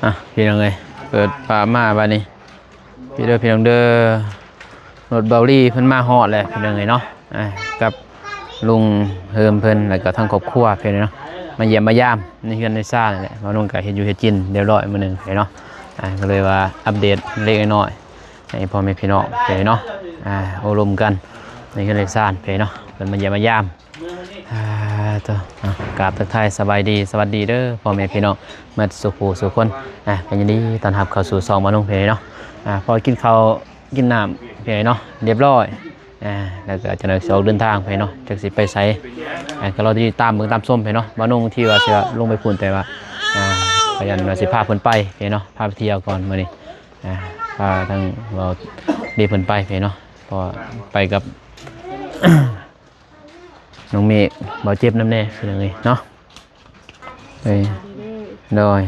ອ່ະ ພີ່ນ້ອງເອີຍ ເປີດຝາມາບາດນີ້ ພີ່ເດີ ພີ່ນ້ອງເດີ ລົດເບົາລີເພິ່ນມາຮອດແລ້ວ ພີ່ນ້ອງເອີຍເນາະ. ອ່າ ກັບລຸງເຮີມເພິ່ນ ແລ້ວກໍທັງຄອບຄົວ ພີ່ນ້ອງເນາະ ມາຢ້ຽມມາຢາມໃນເຮືອນໃນຊານນີ້ແຫຼະ. ບ່າວນຸ່ງກໍເຮັດຢູ່ເຮັດກິນຮຽບຮ້ອຍມື້ໜຶ່ງ ພີ່ນ້ອງເນາະ. ອ່າ ກໍເລີຍວ່າອັບເດດເລັກນ້ອຍໃຫ້ພໍ່ແມ່ພີ່ນ້ອງ ພີ່ນ້ອງເນາະ ອ່າ ໂອ້ລົມກັນໃນເຮືອນໃນຊານ ພີ່ນ້ອງເນາະ ເພິ່ນມາຢ້ຽມມາຢາມ. ອ່າ ໂຕ ອ່າ ກາບທັກທາຍສະບາຍດີ ສະຫວັດດີເດີພໍ່ແມ່ພີ່ນ້ອງໝົດສູ່ຜູ້ສູ່ຄົນ. ອ່າ ກໍຍິນດີຕ້ອນຮັບເຂົ້າສູ່ຊ່ອງບ່າວນຸ່ງ ພີ່ນ້ອງເນາະ. ອ່າ ພໍກິນເຂົ້າກິນນ້ຳ ພີ່ນ້ອງເນາະ ຮຽບຮ້ອຍ ອ່າ ແລ້ວກໍຈະໄດ້ອອກເດີນທາງ ພີ່ນ້ອງເນາະ ຈັກຊິໄປໃສ. ອ່າ ກໍລໍຕິດຕາມເບິ່ງຕາມຊົມ ພີ່ນ້ອງເນາະ. ບ່າວນຸ່ງທີ່ວ່າຊິລົງໄປພຸ້ນ ແຕ່ວ່າ ອ່າ ກໍຢ້ານວ່າຊິພາເພິ່ນໄປ ພີ່ນ້ອງເນາະ ພາໄປທ່ຽວກ່ອນມື້ນີ້. ອ່າ ພາທາງເບົາລີເພິ່ນໄປ ພີ່ນ້ອງເນາະ ເພາະວ່າໄປກັບ ນ້ອງເມກ ເບົາເຈັບນຳແດ່ ພີ່ນ້ອງເອີຍເນາະ. ເອີຍ ໂດຍ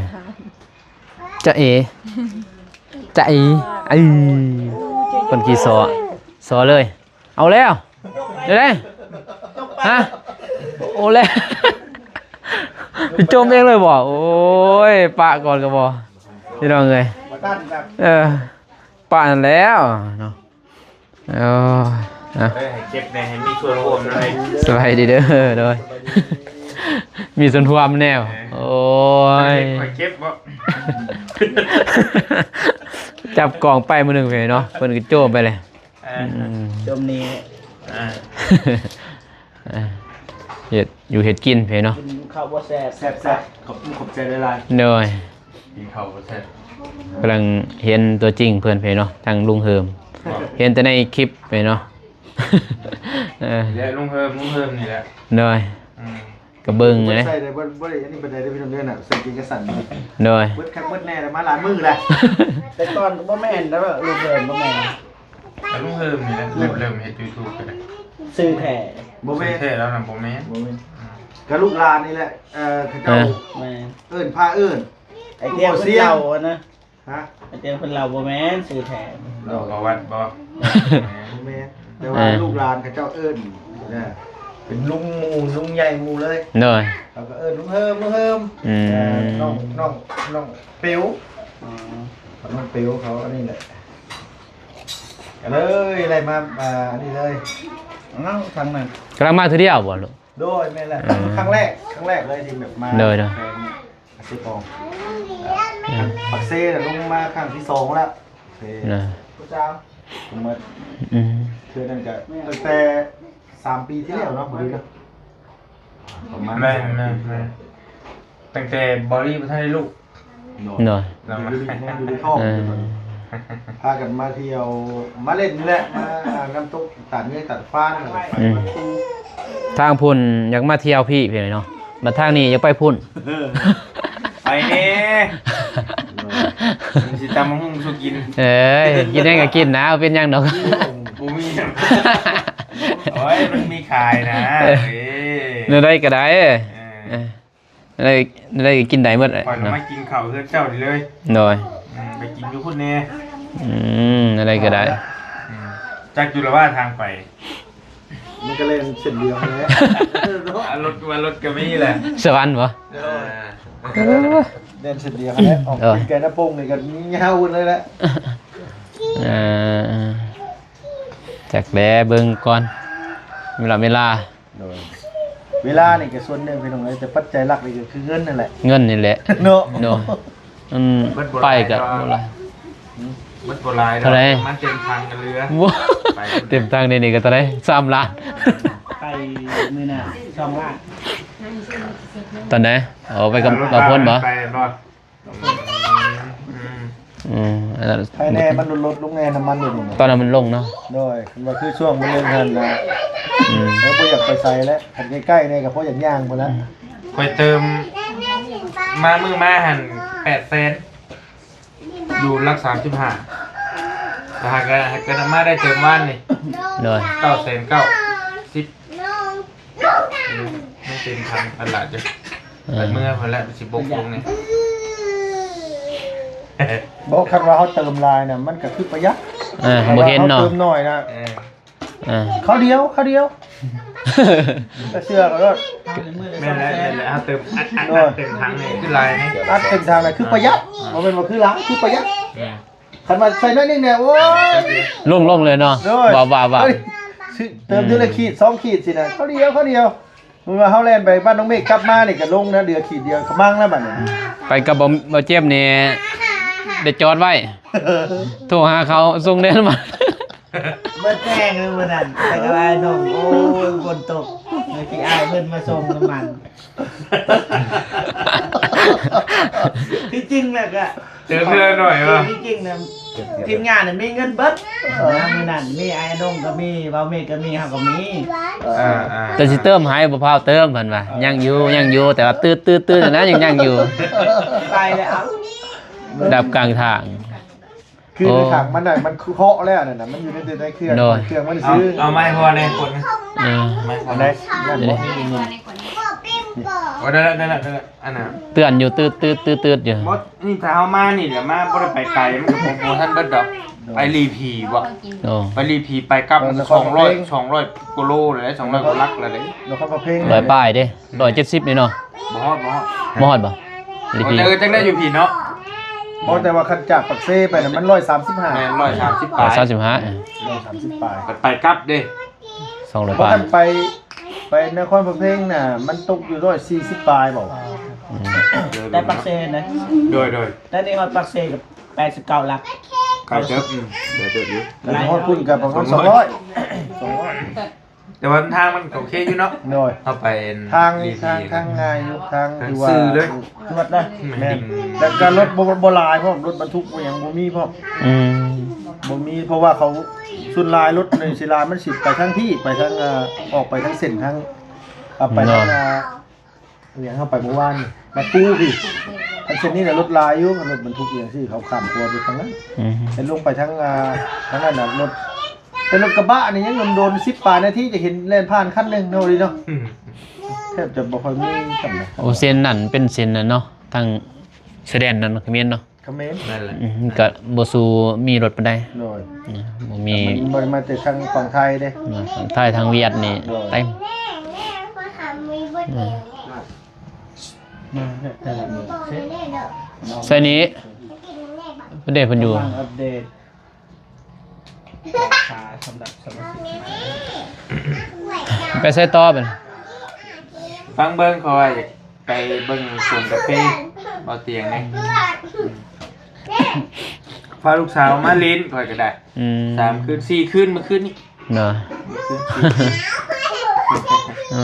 ຈະເອ ຈະເອ ເອີຍ ເພິ່ນຂີ່ຊໍ ຊໍເລີຍ. ເອົາແລ້ວ ເດ ຮະ ໂອ້ແລ້ວ ຈົມເອງເລີຍບໍ່? ໂອ້ຍ ປະກ່ອນກໍບໍ່ ພີ່ນ້ອງເອີຍ ເອີ ປະນັ້ນແລ້ວເນາະ. ໂອ້ຍ ເອົາ ເອີ ໃຫ້ເກັບແດ່ ໃຫ້ມີສ່ວນຮ່ວມນຳ. ສະບາຍດີເດີ ໂດຍ ມີສ່ວນຮ່ວມແນວ. ເອີ ໂອ້ຍ ຂ້ອຍເກັບບໍ່ ຈັບກອງໄປມື້ໜຶ່ງເລີຍເນາະ ເພິ່ນກໍໂຈມໄປເລີຍ. ເອີ ອືມ ໂຈມນີ້ ເອີ ເຮັດຢູ່ເຮັດກິນເພເນາະ ກິນເຂົ້າບໍ່ແຊບ ແຊບໆ ຂອບ ຂອບໃຈຫຼາຍໆ ໂດຍ ກິນເຂົ້າບໍ່ແຊບ ກຳລັງເຫັນຕົວຈິງເພິ່ນເພເນາະ ທັງລຸງເຮີມ ເຫັນແຕ່ໃນຄລິບເພເນາະ ເອີ ແລະລຸງເຮີມ ລຸງເຮີມນີ້ແຫຼະ ໂດຍ ອືມ ກໍເບິ່ງເດ້ ໃສ່ໄດ້ບໍ່ ບໍ່ໄດ້ອັນນີ້ປານໃດເດ້ພີ່ນ້ອງເດີນະ ໃສ່ເກງຂາສັ້ນ ໂດຍ ເບິດຄັກເບິດແນ່ ມາຫຼາຍມື້ແລ້ວ ແຕ່ກ່ອນກໍບໍ່ແມ່ນແລ້ວ ລຸງເຮີມບໍ່ແມ່ນ ແຕ່ລຸງເຮີມນີ້ແຫຼະ ເລີ່ມ ເລີ່ມເຮັດຢູທູບກໍໄດ້ ຊື່ແທ້ ບໍ່ແມ່ນ ຊື່ແທ້ແລ້ວນະ ບໍ່ແມ່ນ ບໍ່ແມ່ນ ອືມ ກໍລູກຫຼານນີ້ແຫຼະ ເອີ ເຂົາເຈົ້າ ເອີ ແມ່ນ ເອີ້ນ ພາເອີ້ນ ໄອ້ຕຽງເພິ່ນເລົ່າຫັ້ນນະ ຮະ ໄອ້ຕຽງເພິ່ນເລົ່າບໍ່ແມ່ນຊື່ແທ້ ເລົ່າປະຫວັດບໍ່ ບໍ່ແມ່ນ ແຕ່ວ່າ ເອີ ລູກຫຼານເຂົາເຈົ້າເອີ້ນນະ ເປັນລຸງໝູ່ ລຸງໃຫຍ່ໝູ່ເລີຍ ໂດຍ ເຂົາກໍເອີ້ນລຸງເຮີມ ລຸງເຮີມ ອືມ ເອີ ນ້ອງ ນ້ອງ ນ້ອງເປວ ອໍ ນ້ອງເປວເຂົາອັນນີ້ແຫຼະ ກໍເລີຍໄດ້ມາ ອ່າ ອັນນີ້ເລີຍ ເອົ້າ ທາງນັ້ນ ກຳລັງມາເທື່ອດຽວບໍ່ລູກ? ໂດຍ ແມ່ນແຫຼະ ເອີ ຄັ້ງແລກ ຄັ້ງແລກເລີຍທີ່ແບບມາ ໂດຍ ໂດຍ ເອີ ອາຊີບອອກ ເອີ ປາກເຊລະລົງມາຄັ້ງທີສອງແລ້ວ ເອີ ນະ ຜູ້ສາວ ເມື່ອ ອືມ ເທື່ອນັ້ນກໍຕັ້ງແຕ່ສາມປີທີ່ແລ້ວເນາະ ບໍ່ດີເນາະ ປະມານ ແມ່ນ ສາມປີ ແມ່ນ ແມ່ນ ຕັ້ງແຕ່ບອລລີບໍ່ທັນໄດ້ລູກ ໂດຍ ໂດຍ ຢູ່ໃນ ຢູ່ໃນທ້ອງ ເອີ ຢູ່ຕອນນັ້ນ ພາກັນມາທ່ຽວ ມາຫຼິ້ນນີ້ແຫຼະ ມາ ອ່າ ນ້ຳຕົກຕາດເງືອຍຕາດຟານ ແລ້ວກໍໄປ ອືມ ວັດພູ ທາງພຸ້ນຢາກມາທ່ຽວພີ້ ພີ່ນ້ອງເນາະ ບັດທາງນີ້ຢາກໄປພຸ້ນ ໄປແດ່ ໂດຍ ມັນຊິຕຳບັກຫຸ່ງສູ່ກິນ ເອີຍ ກິນຫຍັງກໍກິນນະ ບໍ່ເປັນຫຍັງດອກ ບໍ່ມີ ໂອ້ຍ ມັນມີຂາຍນະ ເອີ ເອີ ແນວໃດກໍໄດ້ ເອີ ເອີ ໄດ້ ໄດ້ກິນໄດ້ໝົດ ຂ້ອຍນະ ມາກິນເຂົ້າເຮືອນເຈົ້ານີ້ເລີຍ ໂດຍ ອືມ ໄປກິນຢູ່ພຸ້ນແດ່ ອືມ ໄດ້ກໍໄດ້ ອືມ ຈັກຢູ່ລະວ່າທາງໄປ ມັນກໍແລ່ນເສັ້ນດຽວຫັ້ນແຫຼະ ອ່າ ລົດວ່າລົດກໍມີແຫຼະ ສະຫວັນບໍ່? ໂດຍ ເອີ ແລ່ນເສັ້ນດຽວຫັ້ນແຫຼະ ອອກ ເອີ ໄກນະປົງນີ້ກໍຍາວພຸ້ນເລີຍແຫຼະ ເອີ ຈັກແລະ ເບິ່ງກ່ອນ ເວລາ ເວລາ ໂດຍ ເວລານີ້ກໍສ່ວນໜຶ່ງພີ່ນ້ອງເອີຍ ແຕ່ປັດໄຈຫຼັກນີ້ກໍຄືເງິນນັ້ນແຫຼະ ເງິນນີ້ແຫຼະເນາະ ເນາະ ມັນໄປກໍບໍ່ຫຼາຍ ເບິດບໍ່ຫຼາຍດອກ ເທົ່າໃດ? ມັນເຕັມຖັງກໍເຫຼືອ ໂອ້ ໄປ ເຕັມຖັງນີ້ກໍເທົ່າໃດ? ສາມລ້ານ ໄປມື້ໜ້າສອງລ້ານ ຕອນໃດ? ເອົາໄປກັບ ອ່າ ບ່າວພົນບໍ່? ໄປບໍ່? ອືມ ອືມ ອືມ ອັນນັ້ນ ໃຜແນ່ ມັນລົດລົງແນ່ ນ້ຳມັນຢູ່ນີ້ນະ ຕອນນັ້ນມັນລົງເນາະ ໂດຍ ຄັນວ່າຄືຊ່ວງມື້ໜຶ່ງຫັ້ນນະ ອືມ ເອີ ບໍ່ຢາກໄປໃສແລ້ວ ຄັນໃກ້ໆແນ່ກໍພໍຢາກຍ່າງພຸ້ນລະ ຂ້ອຍເຕີມມາມື້ມາຫັ້ນແປດແສນ ຢູ່ຫຼັກສາມສິບຫ້າ ແລ້ວຫາກະ ຫາກະນຳມາໄດ້ເຕີມວານນີ້ ໂດຍ ເກົ້າແສນເກົ້າສິບ ມັນເຕັມຖັງຕະຫຼາດຢູ່ ເອີ ເມື່ອພຸ້ນແຫຼະ ມັນຊິບົກລົງນີ້ ບໍ່ ຄັນວ່າເຮົາເຕີມຫຼາຍນະ ມັນກໍຄືປະຢັດ ເອີ ບໍ່ເຫັນເນາະ ເຮົາເຕີມໜ້ອຍນະ ເອີ ເອີ ຄາວດຽວ ຄາວດຽວ ກໍເຊື່ອເຂົາໂລດ ແມ່ນແລ້ວ ແມ່ນແລ້ວ ເຮົາເຕີມ ອັດ ອັດ ໂດຍ ອັດເຕັມຖັງນີ້ຄືຫຼາຍນີ້ ອັດເຕັມຖັງນະ ຄືປະຢັດ ອ່າ ບໍ່ແມ່ນວ່າຄືຫຼາຍ ຄືປະຢັດ ແມ່ນ ຄັນວ່າໃສ່ໜ້ອຍໜຶ່ງແນ່ ໂອ້ຍ ລົງ ລົງເລີຍເນາະ ໂດຍ ວ່າ ວ່າ ວ່າ ເອີ ຊື້ ເຕີມເທື່ອລະ ອືມ ຂີດສອງຂີດຊີ້ນະ ເຂົ້າດຽວ ເຂົ້າດຽວ ເມື່ອເຮົາແລ່ນໄປບ້ານນ້ອງເມກກັບມານີ້ກໍລົງນະ ເຫຼືອຂີດດຽວກໍມັ່ງແລ້ວບັດນີ້ ໄປກັບບໍ່ ບໍ່ເຈັບນີ້ ໄດ້ຈອດໄວ້ ໂທຫາເຂົາສົ່ງແດ່ນຳມາ ເບິດແຮງເລີຍມື້ນັ້ນ ໄປກັບອ້າຍນ້ອງ ໂອ້ຍ ຝົນຕົກ ເລີຍຊິອ້າຍເພິ່ນມາສົ່ງນ້ຳມັນ ທີ່ຈິງແລ້ວກໍ ເຕີມເທື່ອໜ້ອຍວ່າ ທີ່ຈິງນະ ທີມງານນະມີເງິນເບິດ ເອີ ນະ ມື້ນັ້ນ ມີອ້າຍນົງກໍມີ ເບົາເມກກໍມີ ເຮົາກໍມີ ອ່າໆ ແຕ່ຊິເຕີມໃຫ້ ບໍ່ພາວເຕີມ ເພິ່ນວ່າ ຍັງຢູ່ ຍັງຢູ່ ແຕ່ວ່າຕື້ດໆໆນະ ຍັງ ຍັງຢູ່ ໄປແລ້ວ ດັບກາງທາງ ຄື ໂອ້ ໃນຖັງມັນນະ ມັນຄືເຄາະແລ້ວນັ້ນນະ ມັນຢູ່ໃນ ໃນເຄື່ອງ ໂດຍ ເຄື່ອງມັນ ເອົາ ຊື້ ເອົາໄມ້ພໍແດ່ຄົນ ເອີ ໄມ້ພໍແດ່ ນັ້ນບໍ່ ໂອ້ ໄດ້ແລ້ວ ໄດ້ແລ້ວ ໄດ້ແລ້ວ ອັນນັ້ນ ເຕືອນຢູ່ ຕື້ດໆໆໆຢູ່ ບໍ່ ນີ້ຖ້າເຮົາມານີ້ແຫຼະ ມາບໍ່ໄດ້ໄປໄກ ມັນກໍບໍ່ ບໍ່ທັນເບິດດອກ ໄປລີພີບໍ່ ໂອ້ ໄປລີພີ ໄປກັບ ສອງຮ້ອຍ ສອງຮ້ອຍກວ່າໂລແລ້ວ ສອງຮ້ອຍກວ່າຫຼັກແລ້ວເດ້ ນະຄອນພະເພັງ ຮ້ອຍປາຍເດ້ ຮ້ອຍເຈັດສິບນີ້ເນາະ ບໍ່ຮອດ ບໍ່ຮອດ ບໍ່ຮອດບໍ່ ລີພີ ເອີ ຈັ່ງໄດ້ຢູ່ພີເນາະ ບໍ່ ແຕ່ວ່າຄັນຈາກປາກເຊໄປນະ ມັນຮ້ອຍສາມສິບຫ້າ ແມ່ນ ຮ້ອຍສາມສິບປາຍ ຮ້ອຍສາມສິບຫ້າ ເອີ ຮ້ອຍສາມສິບປາຍ ໄປກັບເດ້ ສອງຮ້ອຍປາຍ ບໍ່ ຄັນໄປ ໄປນະຄອນພະເພັງນະ ມັນຕົກຢູ່ຮ້ອຍສີ່ສິບປາຍບໍ່ ອືມ ແຕ່ປາກເຊນະ ໂດຍ ໂດຍ ແຕ່ນີ້ຮອດປາກເຊກໍແປດສິບເກົ້າຫຼັກ ໄກເຕີບ ອືມ ໄກເຕີບຢູ່ ແຕ່ຮອດພຸ້ນກໍປະມານສອງຮ້ອຍ ສອງຮ້ອຍ ແຕ່ວ່າທາງມັນກໍໂອເຄຢູ່ເນາະ ໂດຍ ເຮົາໄປທາງ ທາງ ທາງງ່າຍຢູ່ ທາງ ທາງທີ່ວ່າ ຊື່ເລີຍ ຈວດເລີຍ ແມ່ນ ແມ່ນ ແລ້ວກໍລົດບໍ່ ບໍ່ຫຼາຍພ້ອມ ລົດບັນທຸກບໍ່ຫຍັງບໍ່ມີພ້ອມ ອືມ ບໍ່ມີ ເພາະວ່າເຂົາ ສ່ວນຫຼາຍລົດໃນສີລາ ມັນຊິໄປທາງພີ້ ໄປທາງ ເອີ ອອກໄປທາງເສັ້ນທາງ ເອົາໄປທາງ ເນາະ ອ່າ ອີຫຍັງ ເຮົາໄປມື້ວານນີ້ ມາປູພີ້ ອັນເສັ້ນນີ້ນະລົດຫຼາຍຢູ່ ລົດບັນທຸກອີຫຍັງຊີ້ ເຂົາຂ້າມຂົວໄປທາງນັ້ນ ອືມ ແຕ່ລົງໄປທາງ ອ່າ ທາງນັ້ນນະລົດ ແຕ່ລົດກະບະນີ້ຍັງດົນໆ ສິບປາຍນາທີຈະເຫັນແລ່ນຜ່ານຄັນໜຶ່ງເນາະ ດີເນາະ ອືມ ແທບຈະບໍ່ຄ່ອຍມີສ່ຳໃດ ໂອ້ ເສັ້ນນັ້ນເປັນເສັ້ນນັ້ນເນາະ ທາງຊາຍແດນນັ້ນຂະເໝນເນາະ ຂະເໝນ ນັ້ນແຫຼະ ອືມ ກໍບໍ່ສູ້ມີລົດປານໃດ ໂດຍ ອືມ ບໍ່ມີ ມັນບໍ່ໄດ້ມາແຕ່ທາງຝັ່ງໄທເດ້ ອືມ ຝັ່ງໄທທາງຫວຽດນີ້ ໂດຍ ເຕັມ ອືມ ມາແຕ່ລະມື້ເຊັດ ໃສ່ນີ້ ເພິ່ນເດ້ ເພິ່ນຢູ່ ກຳລັງອັບເດດ ສຳລັບສະມາຊິກ ໄປໃສຕໍ່ບັດນີ້ ຟັງເບິ່ງ ຂ້ອຍຢາກໄປເບິ່ງສວນກາເຟ ບໍ່ຕຽງນີ້ ພາລູກສາວມາຫຼິ້ນ ຂ້ອຍກໍໄດ້ ອືມ ສາມຄືນ ສີ່ຄືນ ມື້ຄືນນີ້ ເນາະ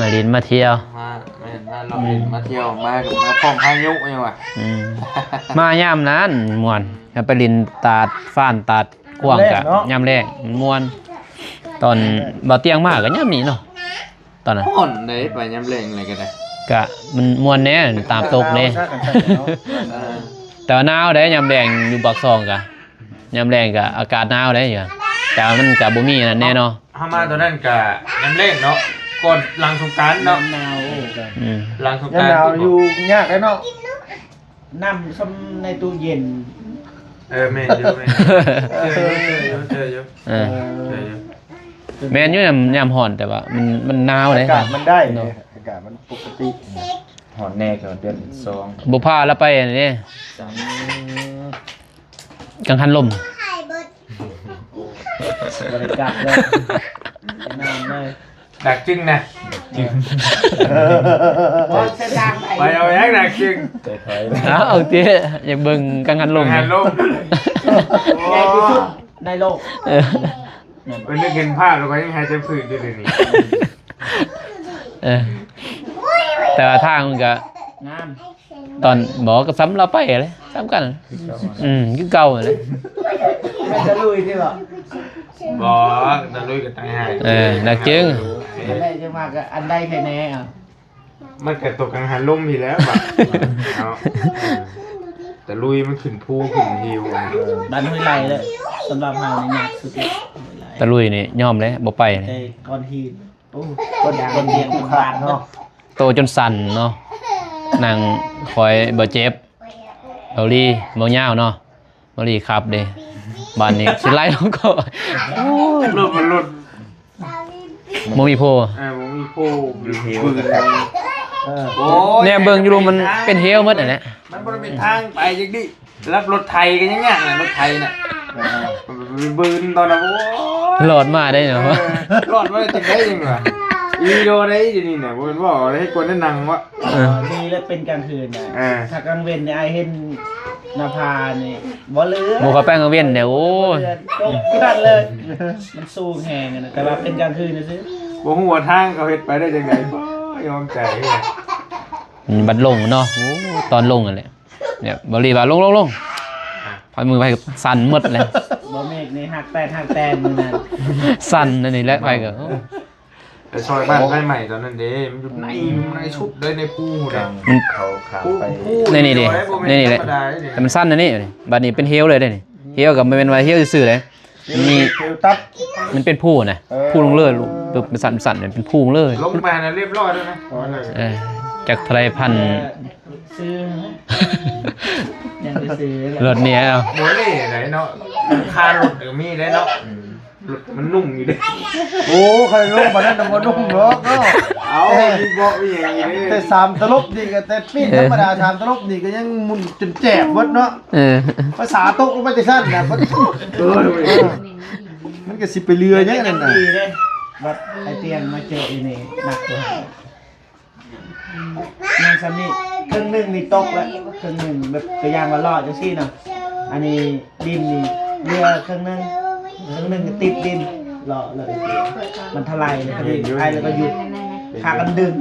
ມາຫຼິ້ນມາທ່ຽວ ມາ ແມ່ນ ມາເລາະຫຼິ້ນ ອືມ ມາທ່ຽວ ມາກັບ ມາພ້ອມພາຍຸຫຍັງຫວາ ອືມ ມາຍາມນັ້ນມ່ວນ ໄປຫຼິ້ນຕາດຟານຕາດກວ້າງກະຍາມແລງ ຍາມແລງມັນມ່ວນ ຕອນບ່າວຕຽງມາກະຍາມນີ້ເນາະ ຕອນນັ້ນ ຮ້ອນເດ້ ໄປຍາມແລງແລ້ວກໍໄດ້ ກະມັນມ່ວນແດ່ ນ້ຳຕາຕົກເດ້ ເອີ ແຕ່ວ່າໜາວເດ້ ຍາມແລງຢູ່ປາກຊ່ອງກະ ຍາມແລງກໍອາກາດໜາວເດ້ ແຕ່ວ່າມັນກໍບໍ່ມີອັນນັ້ນແນ່ເນາະ ເຮົາມາຕອນນັ້ນກໍຍາມແລ້ງເນາະ ກ່ອນຫຼັງສົງການເນາະ ໜາວ ອືມ ຫຼັງສົງການ ຍາມໜາວຢູ່ຍາກເດ້ເນາະ ນ້ຳຊຳໃນຕູ້ເຢັນ ເອີ ແມ່ນຢູ່ ແມ່ນຢູ່ ເຈີຢູ່ ເຈີຢູ່ ເອີ ເຈີຢູ່ ແມ່ນຢູ່ ຍາມ ຍາມຮ້ອນ ແຕ່ວ່າມັນ ມັນໜາວເດ້ ອາກາດມັນໄດ້ເນາະ ອາກາດມັນປົກກະຕິ ຮ້ອນແດ່ກໍເດືອນສອງ ບໍ່ພາລາວໄປອັນນີ້ ກັງຫັນລົມ ບໍ່ໄດ້ກັບເລີຍ ໄປນອນເລີຍ ໜັກຈຶ່ງນະ ໄປເອົາຫຍັງໜັກຈຶ່ງ ເອົາຕິ ຢາກເບິ່ງກັງຫັນລົມ ກັງຫັນລົມ ໃຫຍ່ທີ່ສຸດໃນໂລກ ເອີ ເພິ່ນໄດ້ເຫັນພາບແລ້ວກໍຍັງຫາຍໃຈຜືດຢູ່ເດນີ້ ເອີ ແຕ່ວ່າທາງມັນກະງາມ ຕອນ ບໍ່ ກໍສ່ຳລາວໄປແຫຼະ ສ່ຳກັນ ອືມ ຄືເກົ່າຫັ້ນແຫຼະ ແມ່ນຕະລຸຍຕິບໍ່ ບໍ່ ຕະລຸຍກໍຕ່າງຫາກ ເອີ ໜັກຈຶ່ງ ອັນໃດຈຶ່ງວ່າກໍອັນໃດແຄ່ແນ່ ມັນກໍຕົກກັງຫັນລົມນີ້ແຫຼະ ເນາະ ຕະລຸຍມັນຂຶ້ນພູຂຶ້ນຫິວ ບ້ານຫ້ວຍໄລ່ເລີຍ ສຳລັບເຮົານີ້ຍາກສຸດ ຕະລຸຍນີ້ຍອມແລ້ວ ບໍ່ໄປ ແຕ່ກ້ອນຫີນ ໂອ້ ເພິ່ນ ເພິ່ນ ເພິ່ນ ເພິ່ນ ເນາະ ໂຕຈົນສັ່ນເນາະ ນັ່ງຄອຍບໍ່ເຈັບ ເບົາລີ ເບົາຍາວເນາະ ເບົາລີຂັບເດ້ ບາດນີ້ຊິໄລ່ລົງກໍ ລົດມັນລົດ ບໍ່ມີໂພ ເອີ ບໍ່ມີໂພ ຢູ່ເຫວ ບືນ ເອີ ໂອ້ຍ ແນມເບິ່ງຢູ່ລຸ່ມມັນເປັນເຫວໝົດຫັ້ນແຫຼະ ມັນບໍ່ໄດ້ເປັນທາງໄປຈັກດີ້ ລັບລົດໄຖກໍຍັງຍາກນະ ລົດໄຖນະ ເອີ ໄປບືນຕອນນັ້ນ ໂອ້ຍ ລອດມາໄດ້ເນາະ ເອີ ລອດມາໄດ້ຈັ່ງໃດຈັ່ງວ່າ ອີ່ໂດໄດ້ດຽວນີ້ນະ ບໍ່ແມ່ນເວົ້າໄດ້ ໃຫ້ກວນໄດ້ນັ່ງວະ ເອີ ດີແລ້ວເປັນກາງຄືນນະ ເອີ ຖ້າກາງເວັນນີ້ອ້າຍເຫັນໜ້າຜານີ້ບໍ່ເຫຼືອ ໝູ່ເຂົາໄປກາງເວັນນີ້ ໂອ້ຍ ຕົກເພື່ອນເລີຍ ມັນສູງແຮງນະ ແຕ່ວ່າເປັນກາງຄືນຊື່ໆ ບໍ່ຮູ້ວ່າທາງເຂົາເຮັດໄປໄດ້ຈັ່ງໃດ ໂອ້ຍ ຍອມໃຈ ບັດລົງເນາະ ໂອ້ ຕອນລົງຫັ້ນແຫຼະ ແບບບໍ່ລີວ່າລົງໆໆ ພາຍມືໄປສັ່ນໝົດແຫຼະ ບໍ່ເມກນີ້ຮັກແຕນຮັກແຕນມື້ນັ້ນ ສັ່ນອັນນີ້ແຫຼະ ໄປກໍ ໄປຊ່ອຍບ້ານໄຟໄໝ້ຕອນນັ້ນເດ້ ມັນຢູ່ໃນ ໃນສຸດເລີຍ ໃນພູພຸ້ນເດ້ ມັນ ເຂົາຂ້າມໄປ ໃນນີ້ເດ້ ໃນນີ້ແຫຼະ ແຕ່ມັນສັ່ນອັນນີ້ ບັດນີ້ເປັນເຫວເລີຍເດ້ນີ້ ເຫວກໍບໍ່ແມ່ນວ່າເຫວຊື່ໆເດ້ ມີ ເຫວຕັດ ມັນເປັນພູນະ ເອີ ພູລົງເລີຍ ແບບມັນສັ່ນໆ ເປັນພູເລີຍ ລົງໄປຫັ້ນລະລຽບຮ້ອຍແລ້ວນະ ເອີ ຈັກເທົ່າໃດພັນ ຊື້ ຍັງໄປຊື້ ລົດນີ້ເອົາ ບໍ່ເດ້ໃດເນາະ ຄ່າລົດກໍມີໄດ໋ເນາະ ອືມ ລົດມັນນຸ່ມຢູ່ເດ້ ໂອ້ ຄັນລົງປານນັ້ນນະບໍ່ນຸ່ມດອກເນາະ ເອົ້າ ມີເບາະມີຫຍັງຢູ່ເດ້ ແຕ່ສາມຕະຫຼົບນີ້ກໍ ແຕ່ປີນທຳມະດາ ເອີ ສາມຕະຫຼົບນີ້ກໍຍັງໝຸ່ນຈົນແຈບເບິດເນາະ ເອີ ພາສາຕົກລົງໄປຈັ່ງຊັ້ນນະ ເອີ ມັນກໍຊິໄປເຫຼືອຫຍັງອັນນັ້ນນະ ດີເດ້ ບັດໄອ້ຕຽງມາເຈີອີ່ນີ້ໜັກກວ່າ ຍັງສ່ຳນີ້ ເຄິ່ງໜຶ່ງນີ້ຕົກແລ້ວ ເຄິ່ງໜຶ່ງແບບຕົວຢ່າງວ່າເລາະຈັ່ງຊີ້ນະ ອັນນີ້ດິນນີ້ເຫຼືອເຄິ່ງໜຶ່ງ ເຄິ່ງໜຶ່ງກໍຕິດດິນ ເລາະແລ້ວມັນທະໄຫຼ ແລ້ວກໍດິນໄອ ແລ້ວກໍຢຸດ ພາກັນດຶງ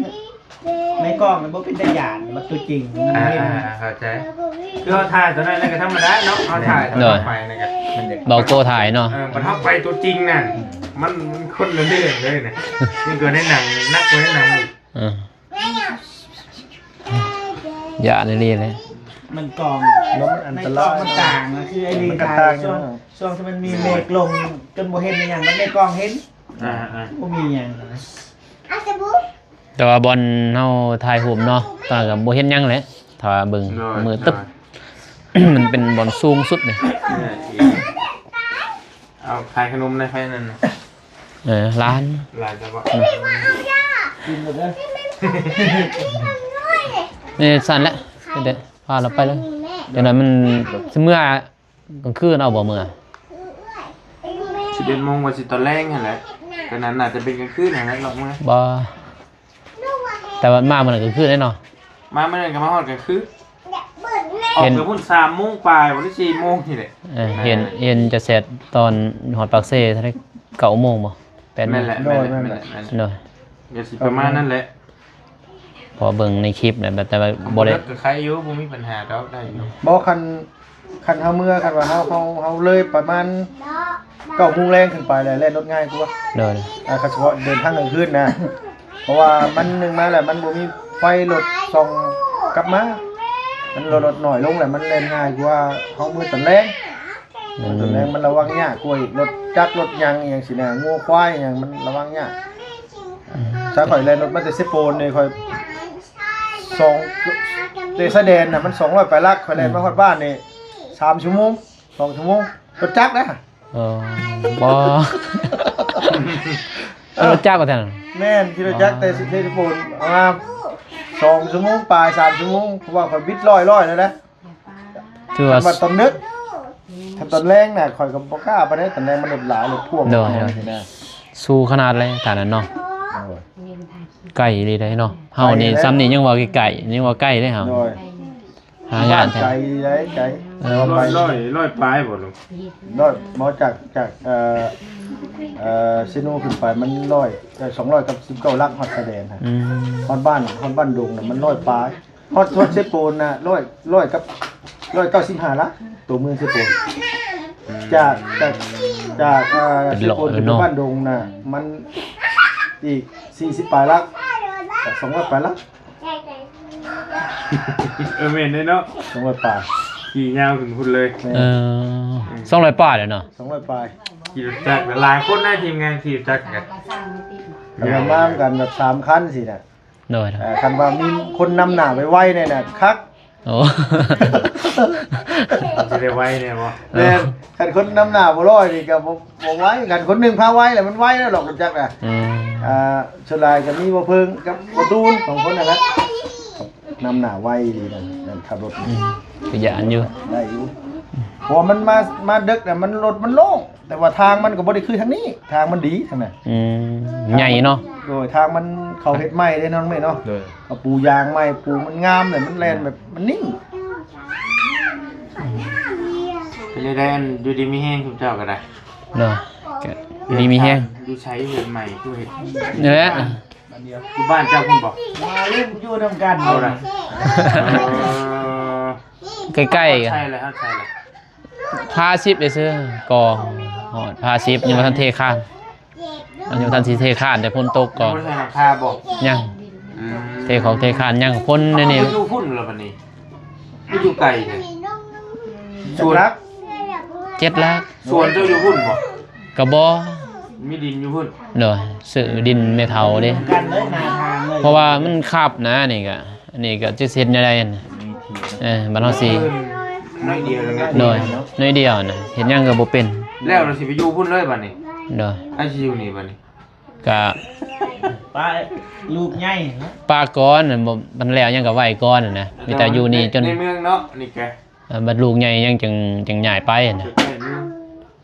ໃນກ້ອງມັນບໍ່ເປັນຕາຢ້ານ ບັດຕົວຈິງມັນ ອ່າ ເຫັນ ອ່າ ເຂົ້າໃຈ ຄືເຮົາຖ່າຍຕົວນັ້ນແລ້ວກໍທຳມະດາເນາະ ເຮົາຖ່າຍ ໂດຍ ເຮົາໄປນັ້ນກໍ ບໍ່ໂກ້ຖ່າຍເນາະ ເອີ ບັດເຮົາໄປຕົວຈິງນັ້ນ ມັນ ມັນຄົນລະເລື່ອງເລີຍນະ ຍິ່ງກວ່າໃນໜັງ ໜັກກວ່າໃນໜັງອີກ ເອີ ຢ້ານອີ່ຫຼີເລີຍ ມັນກ້ອງ ມັນອັນຕະລາຍ ໃນກ້ອງມັນຕ່າງນະ ຄືໄອ້ລີຖ່າຍ ມັນກໍຕ່າງຢູ່ ຊ່ວງ ເນາະ ຊ່ວງທີ່ມັນມີເມກລົງ ຈົນບໍ່ເຫັນອີ່ຫຍັງ ມັນໃນກ້ອງເຫັນ ອ່າໆ ບໍ່ມີຫຍັງນະ ແຕ່ວ່າບ່ອນເຮົາຖ່າຍຮູບເນາະ ຕາກໍບໍ່ເຫັນຫຍັງແຫຼະ ຖ້າວ່າເບິ່ງ ໂດຍ ມືຕຶບ ໂດຍ ມັນເປັນບ່ອນສູງສຸດເດ້ ເອີ ເອົາຂາຍຂະໜົມໃນໄຟນັ້ນນະ ເອີ ຫຼານ ຫຼານຊະບໍ່ ອືມ ກິນໝົດເດີ ນີ້ສັ່ນແຫຼະ ເດີ ພາລາວໄປເລີຍ ຈັ່ງໃດມັນຊິເມືອກາງຄືນເອົາບໍ່ເມືອ ສິບເອັດໂມງວ່າຊິຕອນແລງຫັ້ນແຫຼະ ກໍນັ້ນໜ້າຈະເປັນກາງຄືນຫັ້ນແຫຼະ ລອກເມືອ ບໍ່ ແຕ່ວ່າມາມື້ນັ້ນກາງຄືນເດ້ເນາະ ມາມື້ນັ້ນກໍມາຮອດກາງຄືນ ອອກແຕ່ພຸ້ນສາມໂມງປາຍບໍ່ ຫຼື ສີ່ໂມງນີ້ແຫຼະ ເອີ ເຫັນ ເຫັນຈະແຊັດຕອນຮອດປາກເຊ ເທົ່າໃດ ເກົ້າໂມງບໍ່ ແປດໂມງ ແມ່ນແຫຼະ ແມ່ນແຫຼະ ໂດຍ ແມ່ນແຫຼະ ແມ່ນແຫຼະ ກໍຊິປະມານນັ້ນແຫຼະ ພໍເບິ່ງໃນຄລິບແຫຼະ ແຕ່ວ່າບໍ່ໄດ້ ກໍໄຄຢູ່ ບໍ່ມີບັນຫາດອກ ໄດ້ຢູ່ ບໍ່ ຄັນ ຄັນເຮົາເມືອ ຄັນວ່າເຮົາ ເຮົາ ເຮົາເລີຍປະມານເກົ້າໂມງແລງຂຶ້ນໄປແລ້ວ ແລ່ນລົດງ່າຍກວ່າ ໂດຍ ອ່າ ຄັນສະເພາະເດີນທາງກາງຄືນນະ ເພາະວ່າມັນ ໜຶ່ງມາແລ້ວມັນບໍ່ມີໄຟລົດສ່ອງກັບມາ ມັນລົດ ລົດໜ້ອຍລົງແລ້ວ ມັນແລ່ນງ່າຍກວ່າເຮົາເມືອຕອນແລງ ອືມ ຕອນແລງມັນລະວັງຍາກກວ່າອີກ ລົດຈັກລົດຫຍັງອີ່ຫຍັງຊີ້ນະ ງົວຄວາຍອີ່ຫຍັງມັນລະວັງຍາກ ອືມ ຖ້າຂ້ອຍແລ່ນລົດມາແຕ່ເຊໂປນນີ້ ຂ້ອຍ ສອງ ແຕ່ຊາຍແດນນະ ມັນສອງຮ້ອຍປາຍຫຼັກ ຂ້ອຍແລ່ນມາຮອດບ້ານນີ້ ສາມຊົ່ວໂມງ ສອງຊົ່ວໂມງ ລົດຈັກນະ ເອີ ບໍ່ ເອີ ລົດຈັກວ່າຊັ້ນ ແມ່ນ ຂີ່ລົດຈັກແຕ່ເຊໂປນມາ ສອງຊົ່ວໂມງປາຍ ສາມຊົ່ວໂມງ ເພາະວ່າຂ້ອຍບິດຮ້ອຍໆ ແລ້ວນະ ຖືວ່າ ຄັນວ່າຕອນດຶກ ຄັນຕອນແລງນະ ຂ້ອຍກໍບໍ່ກ້າປານໃດ ຕອນແລງມັນລົດຫຼາຍ ລົດພວງ ໂດຍ ນະ ສູ້ຂະໜາດເລີຍ ທ່ານນັ້ນເນາະ ໂດຍ ໄກອີ່ຫຼີເດ້ເນາະ ເຮົານີ້ ໄກເດ້ ສ່ຳນີ້ຍັງວ່າໄກໆ ຍັງວ່າໄກເດ້ເຮົາ ໂດຍ ຫາງານແທ້ ໄກເດ້ ໄກ ເອີ ຮ້ອຍ ຮ້ອຍປາຍບໍ່ລຸງ? ຮ້ອຍ ບໍ່ ຈາກ ຈາກ ເອີ ເອີ ເຊໂນຂຶ້ນໄປມັນຮ້ອຍ ເອີ ສອງຮ້ອຍກັບສິບເກົ້າຫຼັກ ຮອດຊາຍແດນຫັ້ນ ອືມ ຮອດບ້ານ ຮອດບ້ານດົງນະ ມັນຮ້ອຍປາຍ ຮອດ ຮອດເຊໂປນນະ ຮ້ອຍ ຮ້ອຍກັບ ຮ້ອຍເກົ້າສິບຫ້າຫຼັກ ໂຕເມືອງເຊໂປນ ຈາກ ຈາກ ຈາກ ເອີ ເຊໂປນໄປບ້ານດົງນະ ມັນອີກສີ່ສິບປາຍຫຼັກ ສອງຮ້ອຍປາຍຫຼັກ ເອີ ແມ່ນເດ້ເນາະ ສອງຮ້ອຍປາຍ ຂີ່ຍາວຂຶ້ນພຸ້ນເລີຍ ແມ່ນ ເອີ ສອງຮ້ອຍປາຍເລີຍເນາະ ສອງຮ້ອຍປາຍ ຂີ່ລົດຈັກ ຫຼາຍຄົນໃນທີມງານຂີ່ຈັກກັນ ແຕ່ວ່າມານຳກັນແບບສາມຄັນຊີ້ນະ ໂດຍ ເອີ ຄັນວ່າມີຄົນນຳໜ້າໄວໆ ແນ່ນະ ຄັກ ໂອ້ ມັນຊິໄດ້ໄວແນ່ບໍ່? ແມ່ນ ຄັນຄົນນຳໜ້າບໍ່ຮ້ອຍນີ້ກໍບໍ່ ບໍ່ໄວ ຄັນຄົນໜຶ່ງພາໄວແລ້ວມັນໄວແລ້ວດອກ ຮູ້ຈັກນະ ອືມ ອ່າ ສ່ວນຫຼາຍກໍມີບໍ່ເພິ່ງກັບບໍ່ຕູນ ສອງຄົນນັ້ນແຫຼະ ນຳໜ້າໄວດີນະ ນັ້ນຂັບລົດ ອືມ ກໍຢ້ານຢູ່ ໄດ້ຢູ່ ເພາະວ່າມັນມາ ມາເດິກນະ ມັນ ລົດມັນໂລ່ງ ແຕ່ວ່າທາງມັນກໍບໍ່ໄດ້ຄືທາງນີ້ ທາງມັນດີທາງນັ້ນ ອືມ ໃຫຍ່ເນາະ ໂດຍ ທາງມັນ ເຂົາເຮັດໃໝ່ເດ້ນ້ອງເມເນາະ ໂດຍ ເຂົາປູຢາງໃໝ່ ປູມັນງາມເລີຍ ມັນແລ່ນແບບ ມັນນິ່ງ ເປັນຈັ່ງໃດ ອັນ ຢູ່ດີມີແຮງ ຊຸມເຈົ້າກໍໄດ້ ເນາະ ກໍດີມີແຮງ ຢູ່ໃສ ເຮືອນໃໝ່ຄືເຮັດ ນີ້ແຫຼະ ຢູ່ບ້ານເຈົ້າພຸ້ນບໍ່? ມາຫຼິ້ນຢູ່ນຳກັນ ເອົາລະ ເອີ ໃກ້ໆ ໃຊ້ແລ້ວ ໃຊ້ແລ້ວ ພາສິບເດ້ເຊີ ກໍຮອດພາສິບ ຍັງບໍ່ທັນເທຄານ ຍັງບໍ່ທັນຊິເທຄານ ແຕ່ຝົນຕົກກໍ ຍັງບໍ່ໄດ້ໃສ່ຫຼັງຄາບໍ່? ຍັງ ອືມ ເທຂອງເທຄານ ຍັງຄົນໃນນີ້ ຢູ່ພຸ້ນລະບັດນີ້ ຢູ່ໄກແທ້ ສວນ ເຈັດຫຼັກ ສວນເຈົ້າຢູ່ພຸ້ນບໍ່? ກໍບໍ່ ມີດິນຢູ່ພຸ້ນ ໂດຍ ຊື້ດິນແມ່ເຖົ້າເດ້ ກັນເລີຍ ໜ້າທາງເລີຍ ເພາະວ່າມັນຄັບນະ ນີ້ກະ ອັນນີ້ກະ ຈັກຊິເຮັດແນວໃດຫັ້ນ ເອີ ບ້ານເຮົາຊິ ໜ້ອຍດຽວ ໂດຍ ໜ້ອຍດຽວນະ ເຮັດຫຍັງກໍບໍ່ເປັນ ແລ້ວລະຊິໄປຢູ່ພຸ້ນເລີຍບັດນີ້ ໂດຍ ໃຜຊິຢູ່ນີ້ບັດນີ້ ກະ ປ້າ ລູກໃຫຍ່ເນາະ ປ້າກ່ອນ ບໍ່ ມັນແລ້ວຫຍັງກໍໄວ້ກ່ອນນະ ມີແຕ່ຢູ່ນີ້ຈົນ ໃນເມືອງເນາະ ນີ້ກະ ເອີ ບັດລູກໃຫຍ່ຍັງ ຈຶ່ງ ຈຶ່ງຍ້າຍໄປນະ ໃກ້ໆ ເມືອງ